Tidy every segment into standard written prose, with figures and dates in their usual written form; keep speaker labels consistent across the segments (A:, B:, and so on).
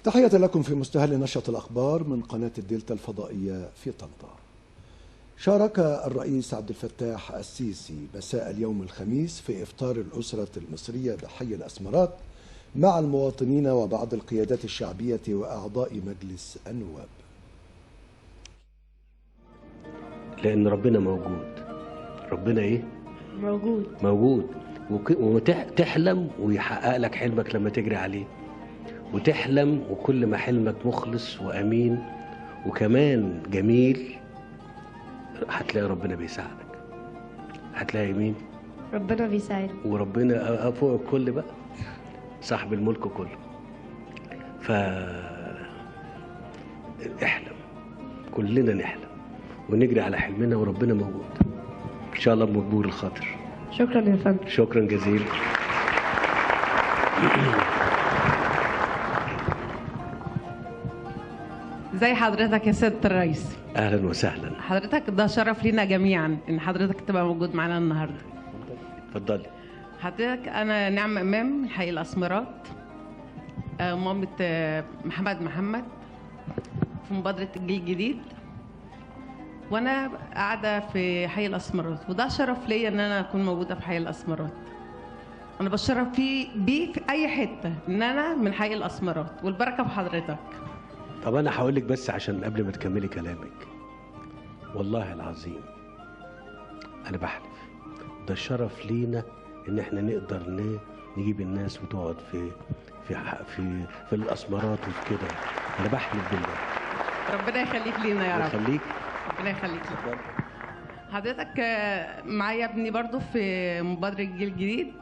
A: تحية لكم في مستهل نشرة الأخبار من قناة الدلتا الفضائية في طنطا. شارك الرئيس عبد الفتاح السيسي مساء اليوم الخميس في إفطار الأسرة المصرية بحي الأسمرات مع المواطنين وبعض القيادات الشعبية وأعضاء مجلس النواب.
B: لأن ربنا موجود. ربنا إيه؟ موجود. وتحلم ويحقق لك حلمك لما تجري عليه، وتحلم وكل ما حلمك مخلص وأمين وكمان جميل هتلاقي ربنا بيساعدك. هتلاقي مين؟
C: ربنا بيساعدك،
B: وربنا فوق الكل بقى، صاحب الملك كله. احلم، كلنا نحلم ونجري على حلمنا وربنا موجود ان شاء الله بمجبور الخاطر.
C: شكرا يا فندم.
B: شكرا جزيلا.
D: زي حضرتك يا سيادة الرئيس.
B: اهلا وسهلا.
D: حضرتك ده شرف لينا جميعا ان حضرتك تبقى موجود معنا النهارده.
B: اتفضلي.
D: حضرتك انا نعمة امام من حي الاسمرات، مامة محمد في مبادرة الجيل الجديد، وانا قاعدة في حي الاسمرات، وده شرف ليا ان انا اكون موجودة في حي الاسمرات. انا بشرف بيه في اي حتة ان انا من حي الاسمرات، والبركة بحضرتك.
B: طب انا هقول لك بس عشان قبل ما تكملي كلامك، والله العظيم انا بحلف ده الشرف لينا ان احنا نقدر نجيب الناس وتقعد في الاسمرات وفي كده. انا بحلف بالله.
D: ربنا يخليك لينا يا رب.
B: يخليك.
D: ربنا يخليك. حضرتك معايا ابني برضو في مبادرة الجيل الجديد،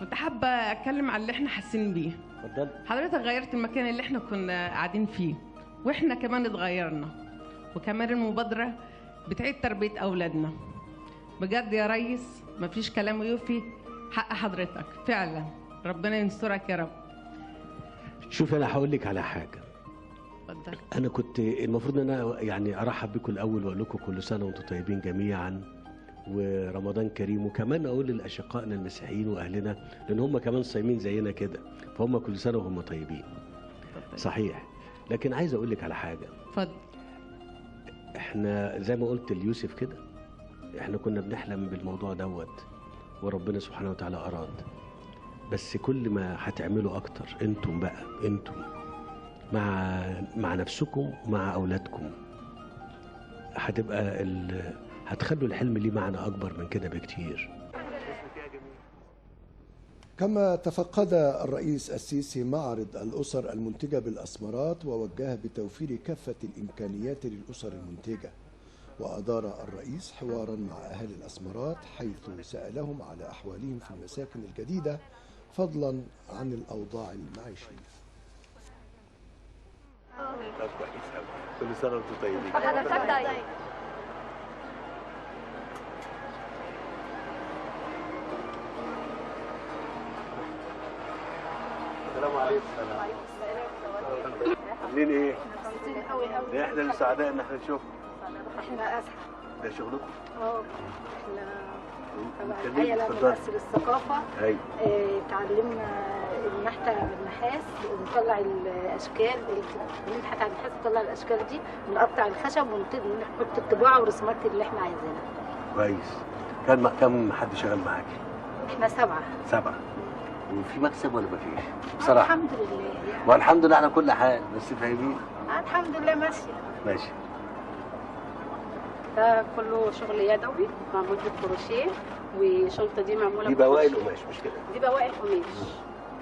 D: كنت حابة اتكلم عن اللي احنا حاسين بيه.
B: اتفضل.
D: حضرتك غيرت المكان اللي احنا كنا قاعدين فيه، واحنا كمان اتغيرنا، وكمان المبادرة بتعيد تربية اولادنا. بجد يا ريس مفيش كلام يوفي حق حضرتك فعلا. ربنا ينصرك يا رب.
B: شوف انا هقول لك على حاجة.
D: اتفضل.
B: انا كنت المفروض ان انا يعني ارحب بكم الاول واقول لكم كل سنة وانتم طيبين جميعا ورمضان كريم، وكمان اقول لاشقائنا المسيحيين واهلنا لان هم كمان صايمين زينا كده، فهم كل سنه وهم طيبين. صحيح. لكن عايز اقول لك على حاجه.
D: اتفضل.
B: احنا زي ما قلت ليوسف كده، احنا كنا بنحلم بالموضوع دوت وربنا سبحانه وتعالى اراد، بس كل ما هتعملوا اكتر انتم بقى، انتم مع نفسكم ومع اولادكم، هتبقى هتخلوا الحلم ليه معنى أكبر من كده بكتير.
A: كما تفقد الرئيس السيسي معرض الأسر المنتجة بالأسمرات ووجه بتوفير كافة الإمكانيات للأسر المنتجة، وأدار الرئيس حوارا مع أهالي الأسمرات حيث سألهم على أحوالهم في المساكن الجديدة فضلا عن الأوضاع المعيشية.
B: كويس قوي. كل سنة وانتم طيبين.
E: حضرتك طيب.
B: السلام عليكم. عاملين ايه؟ احنا اللي سعداء ان احنا نشوفكم.
E: احنا اسعد.
B: ده شغلكم؟
E: احنا هيئة مؤسسة الثقافة.
B: ايوه.
E: اتعلمنا النحت بالنحاس ونطلع الاشكال، ننحت على النحاس نطلع الاشكال دي ونقطع الخشب ونحط الطباعة والرسومات اللي احنا عايزينها.
B: كويس. كم حد شغال معاكي؟
E: احنا 7.
B: 7. وفي مكسب ولا مفيش؟ بصراحة
E: الحمد لله.
B: والحمد لله على كل حال، بس فاهمين؟
E: الحمد لله ماشية.
B: ماشي.
E: ده كله شغل يدوي معمول بالكروشيه، والشنطة دي معمولة
B: دي بواقي القماش مش كده؟
E: دي بواقي القماش.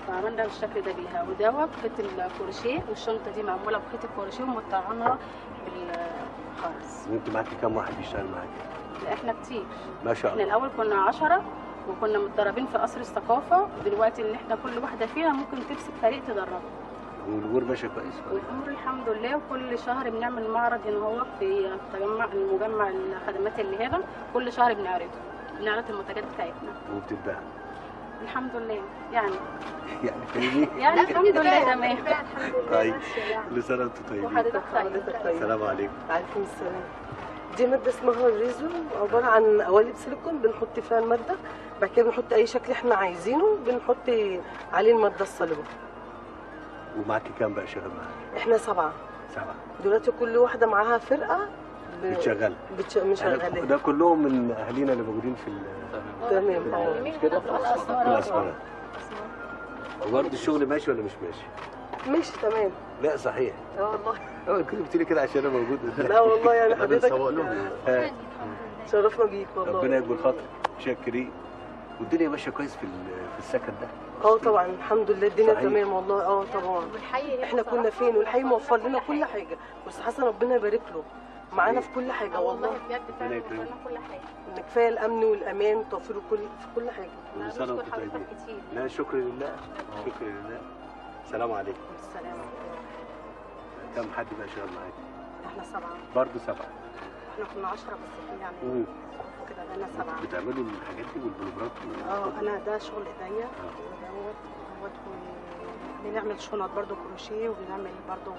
E: فعملنا بالشكل ده بيها، وده خيط الكروشيه، والشنطة دي معمولة بخيط الكروشيه ومقطعينها بالخرز.
B: وانت معاكي كام واحد بيشتغل معاكي؟
E: لا احنا كتير.
B: ما شاء الله.
E: احنا الأول كنا 10 وكنا متدربين في قصر الثقافة، ودلوقتي ان احنا كل واحدة فينا ممكن تمسك فريق تدربه.
B: والامور ماشيه كويس؟
E: والامور الحمد لله. وكل شهر بنعمل معرض هنا هو في المجمع الخدمات اللي هنا، كل شهر بنعرض المنتجات بتاعتنا
B: وبتتباع
E: الحمد لله. يعني
B: فاهمين؟
E: يعني الحمد لله تمام.
B: طيب كل سنه وانتم طيبين.
E: وحضرتك طيب.
F: السلام
B: عليكم.
F: وعليكم السلام. دي مادة اسمها الريزو، عبارة عن قوالب سيليكون بنحط فيها المادة، بعد كده بنحط أي شكل احنا عايزينه، بنحط عليه المادة الصلبة.
B: ومعاكي كام بقى شغال معاك؟
F: احنا 7.
B: 7.
F: دلوقتي كل واحده معاها فرقه
B: بتشغلها
F: مشغلة.
B: ده كلهم من اهالينا اللي موجودين في
F: تمام.
B: مش كده؟ في الاسمرات. وبرضه الشغل ماشي ولا مش ماشي؟
F: ماشي تمام.
B: لا صحيح.
F: والله
B: كنت قلت لي كده عشان انا موجود.
F: لا والله يعني حضرتك
B: لهم.
F: شرفنا بيك والله.
B: ربنا يكبر خاطرك، شاكرين. والدنيا ماشيه كويس في السكن ده؟
F: طبعا الحمد لله الدنيا
B: صحيح.
F: تمام والله. طبعا احنا كنا فين والحي موفر لنا كل حاجه، بس حسن ربنا يبارك له معانا في كل حاجه والله.
E: بجد فعلا وفر لنا كل حاجه.
F: ان كفايه الامن والامان وتوفير في كل حاجه.
B: كل سنه وانتم طيبين. لا شكر لله، شكر لله. السلام عليكم.
F: السلام.
B: كم حد بقى شغال معاك؟
F: احنا 7.
B: برضه 7.
F: احنا كنا 10 بس في يعني كده بقينا 7.
B: بتعملوا الحاجات دي والبلوجرات؟
F: انا ده شغل ايديا ودوت بنعمل شنط برضو كروشيه، وبنعمل برضو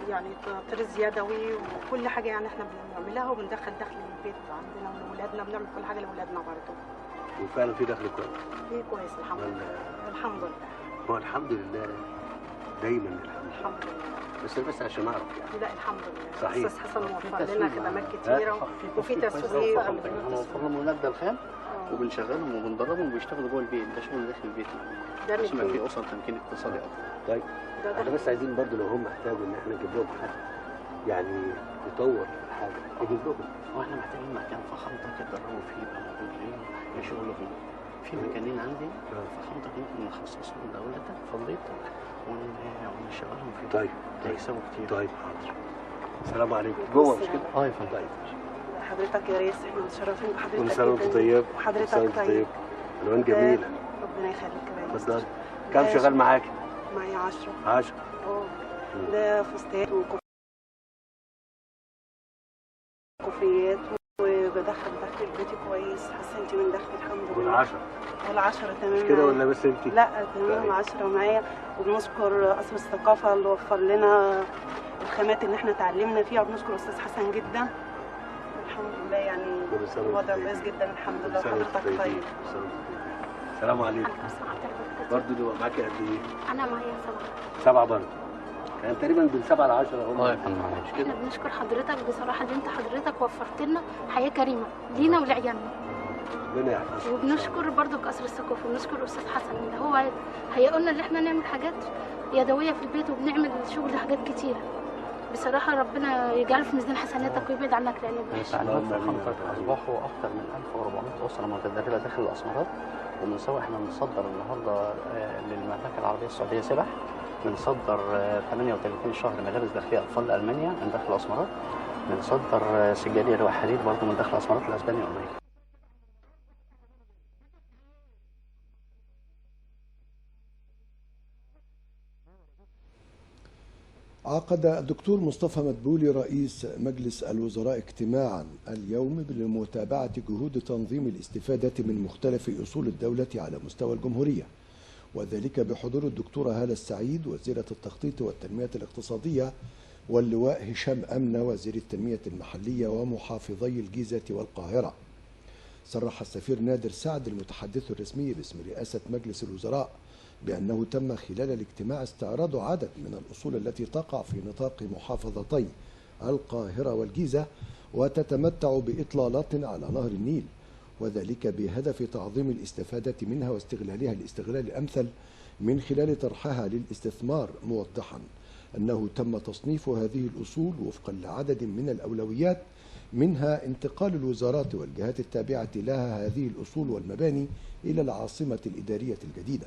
F: يعني طرز يدوي وكل حاجه يعني احنا بنعملها وبندخل دخل البيت عندنا ولادنا، بنعمل كل حاجه لاولادنا برضو.
B: وفعلا في دخل كويس؟
F: في كويس الحمد لله. الحمد لله.
B: هو الحمد لله دايما
F: الحمد لله.
B: بس عشان اعرف يعني.
F: لا الحمد لله.
B: صحيح.
F: استاذ حسن موفر لنا خدمات كتيره وفي تسويق.
G: موفر لهم النقد الخام وبنشغلهم وبندربهم وبيشتغلوا جوه البيت. ده شغل داخل البيت
F: ده
G: عشان يبقى في اسر تمكين اقتصادي اكتر.
B: طيب احنا بس عايزين برضه لو هم احتاجوا ان احنا نجيب لهم حاجه يعني يطور حاجه نجيب لهم.
G: واحنا محتاجين مكان فخامتك يتدربوا فيه يبقى موجود ليهم لشغلهم. في مكانين عندي فخامتك ممكن نخصصهم لدولتك فضيلتك ونشغلهم فيه.
B: طيب
G: هيكسبوا كتير.
B: طيب حاضر. السلام عليكم. جوه مش كده؟
G: يا فندم.
B: طيب
F: حضرتك يا ريس احنا متشرفين بحضرتك.
B: كل سنه وانت طيب.
F: وحضرتك طيب.
B: الوان جميله.
F: ربنا يخليك يا ريس.
B: اتفضل. كم شغال معاكي؟
F: معايا 10.
B: 10.
F: ده فستان وكوفيات وبدخل دخل البيتي كويس. حسنت من دخل الحمد لله.
B: وال10
F: تمام.
B: مش كده ولا بس انت؟
F: لا تمام. 10 معايا. وبنشكر قصر الثقافه اللي وفر لنا الخامات اللي احنا اتعلمنا فيها، وبنشكر استاذ حسن جدا. الحمد لله يعني الوضع كويس جدا الحمد لله. وحضرتك طيب.
B: السلام عليكم. برضه اللي معاكي قد ايه؟
E: انا معايا 7.
B: 7 برضه. يعني تقريبا من 7 ل 10 اهو.
G: يا فندم معلش كده.
E: احنا بنشكر حضرتك بصراحه ان انت حضرتك وفرت لنا حياه كريمه لينا ولعيالنا.
B: ربنا يحفظك.
E: وبنشكر برضو قصر الثقافه وبنشكر استاذ حسن اللي هو هيقولنا ان احنا نعمل حاجات يدويه في البيت وبنعمل شغل حاجات كتيره. بصراحه ربنا يجعله في ميزان حسناتك ويبعد عنك العيال الوحشه.
G: تعليمات فخامتك اصبحوا اكثر من 1400 اسره متدربه داخل الاسمرات. وبنسوي احنا بنصدر النهارده للمملكه العربيه السعوديه سبح. بنصدر 38 شهر ملابس داخليه اطفال المانيا من داخل الاسمرات. بنصدر سجاديه لوح حديد برضه من داخل الاسمرات لاسبانيا وامريكا.
A: عقد الدكتور مصطفى مدبولي رئيس مجلس الوزراء اجتماعا اليوم لمتابعة جهود تنظيم الاستفادة من مختلف أصول الدولة على مستوى الجمهورية، وذلك بحضور الدكتورة هالة السعيد وزيرة التخطيط والتنمية الاقتصادية، واللواء هشام أمنة وزير التنمية المحلية ومحافظي الجيزة والقاهرة. صرح السفير نادر سعد المتحدث الرسمي باسم رئاسة مجلس الوزراء بأنه تم خلال الاجتماع استعراض عدد من الأصول التي تقع في نطاق محافظتي القاهرة والجيزة وتتمتع بإطلالات على نهر النيل، وذلك بهدف تعظيم الاستفادة منها واستغلالها الاستغلال الأمثل من خلال طرحها للاستثمار، موضحا أنه تم تصنيف هذه الأصول وفقا لعدد من الأولويات، منها انتقال الوزارات والجهات التابعة لها هذه الأصول والمباني إلى العاصمة الإدارية الجديدة.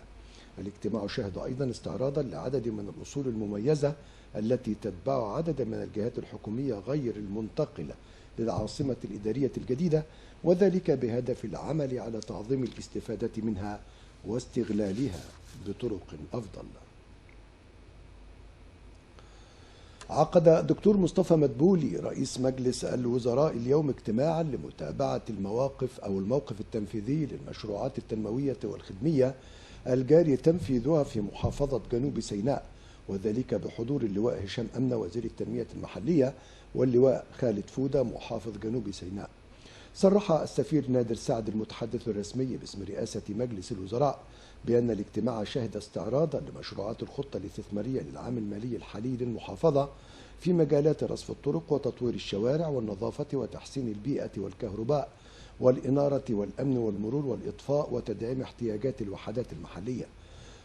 A: الاجتماع شهد أيضا استعراضا لعدد من الأصول المميزة التي تتبع عدد من الجهات الحكومية غير المنتقلة للعاصمة الإدارية الجديدة، وذلك بهدف العمل على تعظيم الاستفادة منها واستغلالها بطرق أفضل. عقد الدكتور مصطفى مدبولي رئيس مجلس الوزراء اليوم اجتماعا لمتابعة الموقف التنفيذي للمشروعات التنموية والخدمية الجاري تنفيذها في محافظة جنوب سيناء، وذلك بحضور اللواء هشام أمنة وزير التنمية المحلية واللواء خالد فودة محافظ جنوب سيناء. صرح السفير نادر سعد المتحدث الرسمي باسم رئاسة مجلس الوزراء بأن الاجتماع شهد استعراضا لمشروعات الخطة الاستثمارية للعام المالي الحالي للمحافظة في مجالات رصف الطرق وتطوير الشوارع والنظافة وتحسين البيئة والكهرباء والإنارة والأمن والمرور والإطفاء وتدعيم احتياجات الوحدات المحلية.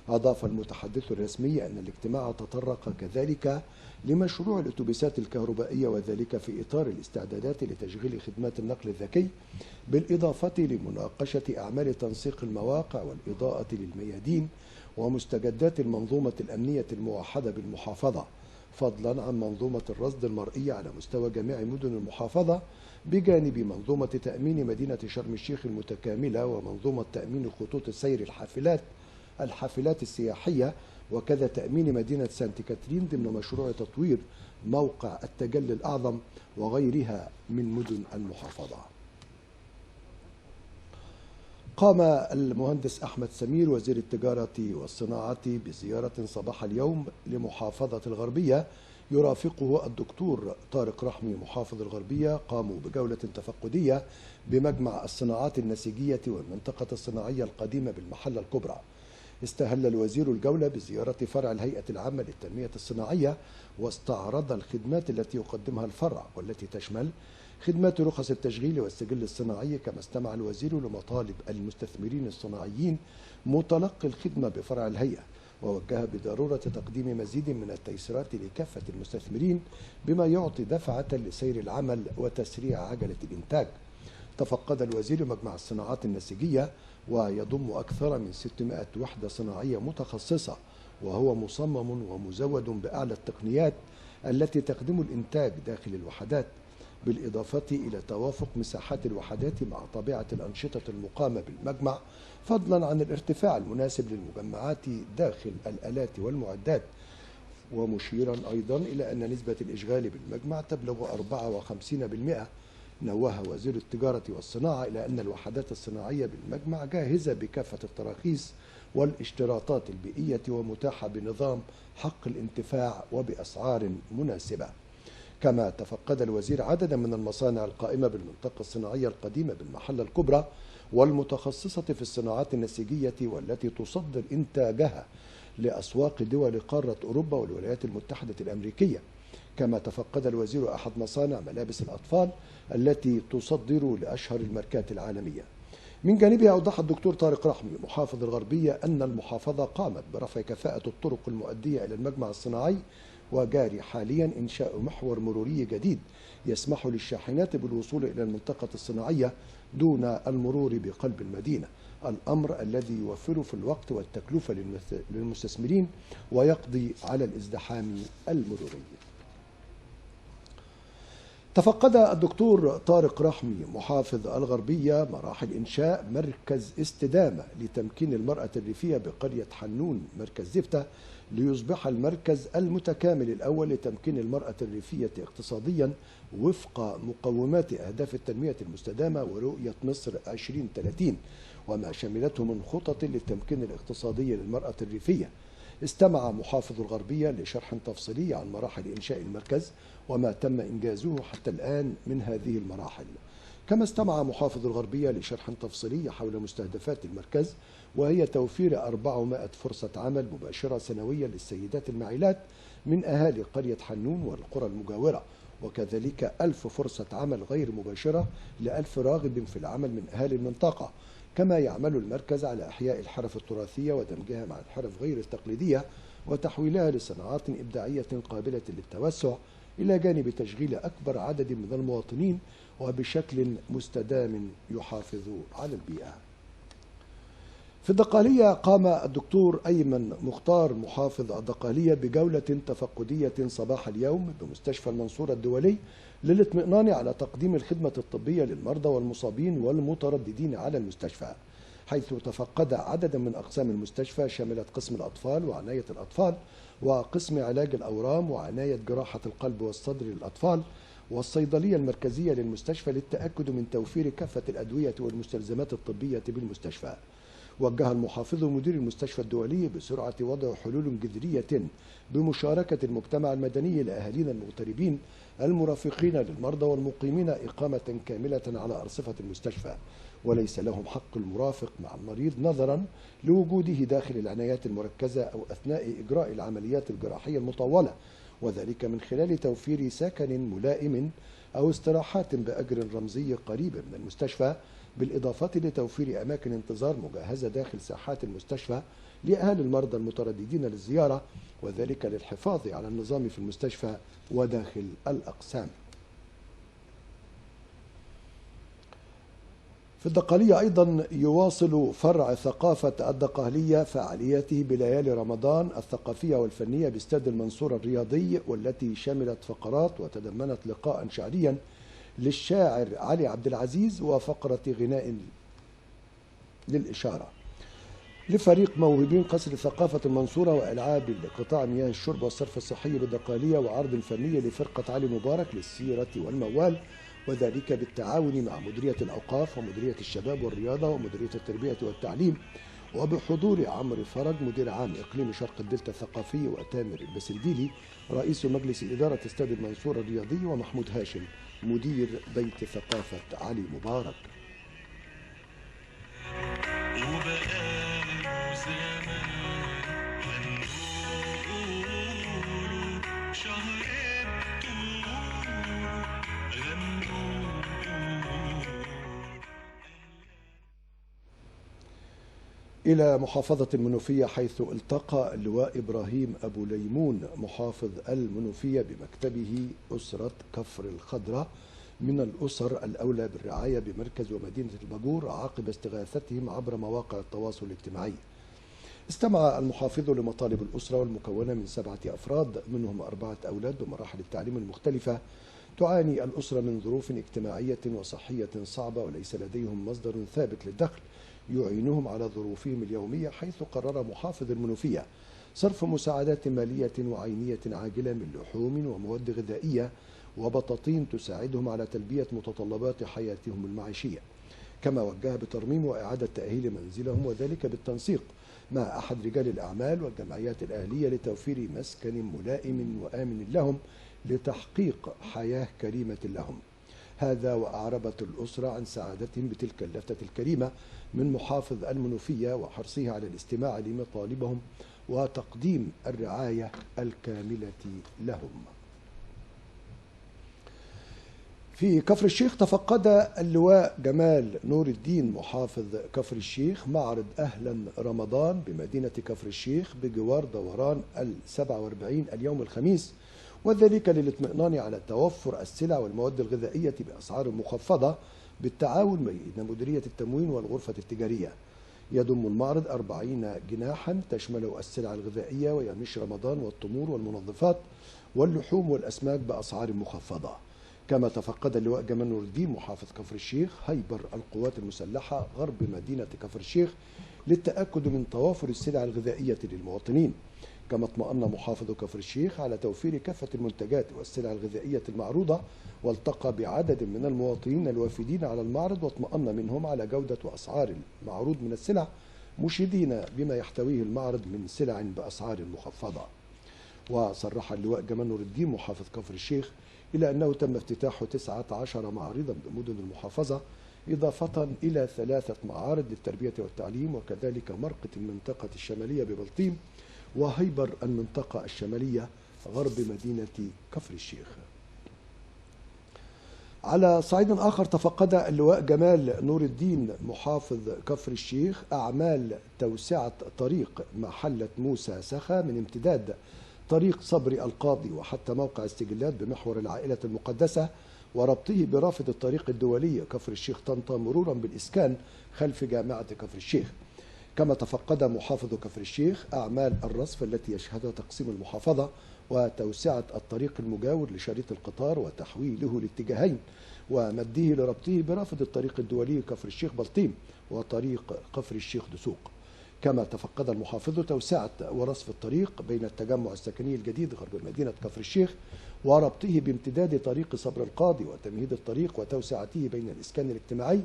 A: أضاف المتحدث الرسمي أن الاجتماع تطرق كذلك لمشروع الأتوبيسات الكهربائية، وذلك في إطار الاستعدادات لتشغيل خدمات النقل الذكي، بالإضافة لمناقشة أعمال تنسيق المواقع والإضاءة للميادين ومستجدات المنظومة الأمنية الموحدة بالمحافظة، فضلا عن منظومة الرصد المرئية على مستوى جميع مدن المحافظة، بجانب منظومة تأمين مدينة شرم الشيخ المتكاملة ومنظومة تأمين خطوط السير الحافلات السياحية، وكذا تأمين مدينة سانت كاترين ضمن مشروع تطوير موقع التجلي الأعظم وغيرها من مدن المحافظة. قام المهندس أحمد سمير وزير التجارة والصناعة بزيارة صباح اليوم لمحافظة الغربية يرافقه الدكتور طارق رحمي محافظ الغربية. قاموا بجولة تفقدية بمجمع الصناعات النسيجية والمنطقة الصناعية القديمة بالمحلة الكبرى. استهل الوزير الجولة بزيارة فرع الهيئة العامة للتنمية الصناعية، واستعرض الخدمات التي يقدمها الفرع، والتي تشمل خدمات رخص التشغيل والسجل الصناعي. كما استمع الوزير لمطالب المستثمرين الصناعيين متلقي الخدمة بفرع الهيئة، ووجه بضرورة تقديم مزيد من التيسيرات لكافة المستثمرين بما يعطي دفعة لسير العمل وتسريع عجلة الإنتاج. تفقد الوزير مجمع الصناعات النسيجية، ويضم أكثر من 600 وحدة صناعية متخصصة، وهو مصمم ومزود بأعلى التقنيات التي تخدم الإنتاج داخل الوحدات، بالإضافة إلى توافق مساحات الوحدات مع طبيعة الأنشطة المقامة بالمجمع، فضلا عن الارتفاع المناسب للمجمعات داخل الآلات والمعدات. ومشيرا أيضا إلى أن نسبة الإشغال بالمجمع تبلغ 54%. نوه وزير التجارة والصناعة إلى أن الوحدات الصناعية بالمجمع جاهزة بكافة التراخيص والاشتراطات البيئية ومتاحة بنظام حق الانتفاع وبأسعار مناسبة. كما تفقد الوزير عددا من المصانع القائمة بالمنطقة الصناعية القديمة بالمحلة الكبرى والمتخصصة في الصناعات النسيجية، والتي تصدر إنتاجها لأسواق دول قارة أوروبا والولايات المتحدة الأمريكية. كما تفقد الوزير أحد مصانع ملابس الأطفال التي تصدر لأشهر الماركات العالمية. من جانبها أوضح الدكتور طارق رحمي محافظ الغربية أن المحافظة قامت برفع كفاءة الطرق المؤدية إلى المجمع الصناعي، وجاري حاليا إنشاء محور مروري جديد يسمح للشاحنات بالوصول إلى المنطقة الصناعية دون المرور بقلب المدينة، الأمر الذي يوفر في الوقت والتكلفة للمستثمرين ويقضي على الازدحام المروري. تفقد الدكتور طارق رحمي محافظ الغربية مراحل إنشاء مركز استدامة لتمكين المرأة الريفية بقرية حنون مركز زفتة، ليصبح المركز المتكامل الأول لتمكين المرأة الريفية اقتصاديا وفق مقومات أهداف التنمية المستدامة ورؤية مصر 2030، وما شملته من خطط للتمكين الاقتصادي للمرأة الريفية. استمع محافظ الغربية لشرح تفصيلي عن مراحل إنشاء المركز وما تم إنجازه حتى الآن من هذه المراحل. كما استمع محافظ الغربية لشرح تفصيلي حول مستهدفات المركز، وهي توفير 400 فرصة عمل مباشرة سنويا للسيدات المعيلات من أهالي قرية حنون والقرى المجاورة، وكذلك 1000 فرصة عمل غير مباشرة ل1000 راغب في العمل من أهالي المنطقة. كما يعمل المركز على إحياء الحرف التراثية ودمجها مع الحرف غير التقليدية وتحويلها لصناعات إبداعية قابلة للتوسع، إلى جانب تشغيل أكبر عدد من المواطنين وبشكل مستدام يحافظ على البيئة. في الدقهلية قام الدكتور أيمن مختار محافظ الدقهلية بجولة تفقدية صباح اليوم بمستشفى المنصورة الدولي للاطمئنان على تقديم الخدمة الطبية للمرضى والمصابين والمترددين على المستشفى، حيث تفقد عددا من أقسام المستشفى شملت قسم الأطفال وعناية الأطفال، وقسم علاج الأورام وعناية جراحة القلب والصدر للأطفال، والصيدلية المركزية للمستشفى للتأكد من توفير كافة الأدوية والمستلزمات الطبية بالمستشفى. وجه المحافظ مدير المستشفى الدولي بسرعة وضع حلول جذرية بمشاركة المجتمع المدني لأهالينا المغتربين المرافقين للمرضى والمقيمين إقامة كاملة على أرصفة المستشفى، وليس لهم حق المرافق مع المريض نظرا لوجوده داخل العنايات المركزة أو أثناء إجراء العمليات الجراحية المطولة، وذلك من خلال توفير سكن ملائم أو استراحات بأجر رمزي قريب من المستشفى، بالإضافة لتوفير أماكن انتظار مجهزة داخل ساحات المستشفى لأهالي المرضى المترددين للزيارة، وذلك للحفاظ على النظام في المستشفى وداخل الأقسام. في الدقهلية أيضا يواصل فرع ثقافة الدقهلية فعالياته بليالي رمضان الثقافية والفنية باستاد المنصورة الرياضي، والتي شملت فقرات وتضمنت لقاء شعريا للشاعر علي عبد العزيز وفقرة غناء للإشارة لفريق موهوبين قصر ثقافة المنصورة، وألعاب لقطاع مياه الشرب والصرف الصحي بالدقهلية، وعرض فني لفرقة علي مبارك للسيرة والموال، وذلك بالتعاون مع مديرية الأوقاف ومديرية الشباب والرياضة ومديرية التربية والتعليم، وبحضور عمرو فرج مدير عام إقليم شرق الدلتا الثقافي، وتامر البسنديلي رئيس مجلس إدارة استاد المنصورة الرياضي، ومحمود هاشم مدير بيت ثقافة علي مبارك. إلى محافظة المنوفية، حيث التقى اللواء إبراهيم أبو ليمون محافظ المنوفية بمكتبه أسرة كفر الخضراء من الأسر الأولى بالرعاية بمركز ومدينة الباجور عقب استغاثتهم عبر مواقع التواصل الاجتماعي. استمع المحافظ لمطالب الأسرة والمكونة من 7 أفراد منهم 4 أولاد بمراحل التعليم المختلفة تعاني الأسرة من ظروف اجتماعية وصحية صعبة وليس لديهم مصدر ثابت للدخل يعينهم على ظروفهم اليومية، حيث قرر محافظ المنوفية صرف مساعدات مالية وعينية عاجلة من لحوم ومواد غذائية وبطاطين تساعدهم على تلبية متطلبات حياتهم المعيشية، كما وجه بترميم وإعادة تأهيل منزلهم، وذلك بالتنسيق مع أحد رجال الأعمال والجمعيات الأهلية لتوفير مسكن ملائم وآمن لهم لتحقيق حياة كريمة لهم. هذا وأعربت الأسرة عن سعادتهم بتلك اللفتة الكريمة من محافظ المنوفية وحرصها على الاستماع لمطالبهم وتقديم الرعاية الكاملة لهم. في كفر الشيخ تفقد اللواء جمال نور الدين محافظ كفر الشيخ معرض أهلا رمضان بمدينة كفر الشيخ بجوار دوران 47 اليوم الخميس، وذلك للاطمئنان على توفر السلع والمواد الغذائية بأسعار مخفضة بالتعاون بين مديرية التموين والغرفة التجارية. يضم المعرض 40 جناحا تشمل السلع الغذائية ويمش رمضان والتمور والمنظفات واللحوم والأسماك بأسعار مخفضة. كما تفقد اللواء جمال نور الدين محافظ كفر الشيخ هيبر القوات المسلحة غرب مدينة كفر الشيخ للتأكد من توافر السلع الغذائية للمواطنين. كما اطمأن محافظ كفر الشيخ على توفير كافة المنتجات والسلع الغذائية المعروضة، والتقى بعدد من المواطنين الوافدين على المعرض واطمأن منهم على جودة وأسعار المعروض من السلع، مشيدين بما يحتويه المعرض من سلع بأسعار مخفضة. وصرح اللواء جمال نور الدين محافظ كفر الشيخ إلى أنه تم افتتاح 19 معرضا بمدن المحافظة، إضافة إلى 3 معارض للتربية والتعليم، وكذلك مرقة المنطقة الشمالية ببلطيم وهيبر المنطقة الشمالية غرب مدينة كفر الشيخ. على صعيد آخر تفقد اللواء جمال نور الدين محافظ كفر الشيخ أعمال توسعة طريق محلة موسى سخا من امتداد طريق صبري القاضي وحتى موقع السجلات بمحور العائلة المقدسة، وربطه برافد الطريق الدولي كفر الشيخ طنطا مرورا بالإسكان خلف جامعة كفر الشيخ. كما تفقد محافظ كفر الشيخ أعمال الرصف التي يشهدها تقسيم المحافظة وتوسعة الطريق المجاور لشريط القطار وتحويله لاتجاهين ومده لربطه برافد الطريق الدولي كفر الشيخ بلطيم وطريق كفر الشيخ دسوق. كما تفقد المحافظ توسعة ورصف الطريق بين التجمع السكني الجديد غرب مدينة كفر الشيخ وربطه بامتداد طريق صبر القاضي وتمهيد الطريق وتوسعته بين الإسكان الاجتماعي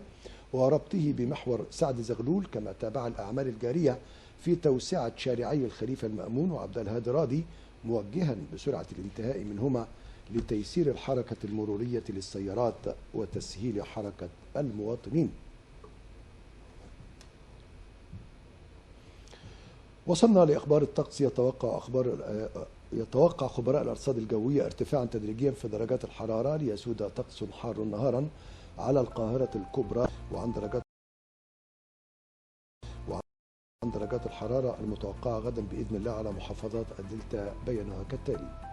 A: وربطه بمحور سعد زغلول. كما تابع الأعمال الجارية في توسعة شارعي الخليفة المأمون وعبد الهادي راضي موجها بسرعة الانتهاء منهما لتيسير الحركة المرورية للسيارات وتسهيل حركة المواطنين. وصلنا لأخبار الطقس. يتوقع خبراء الأرصاد الجوية ارتفاعا تدريجيا في درجات الحرارة ليسود طقس حار نهارا على القاهرة الكبرى، وعن درجات الحرارة المتوقعة غدا بإذن الله على محافظات الدلتا بيانها كالتالي: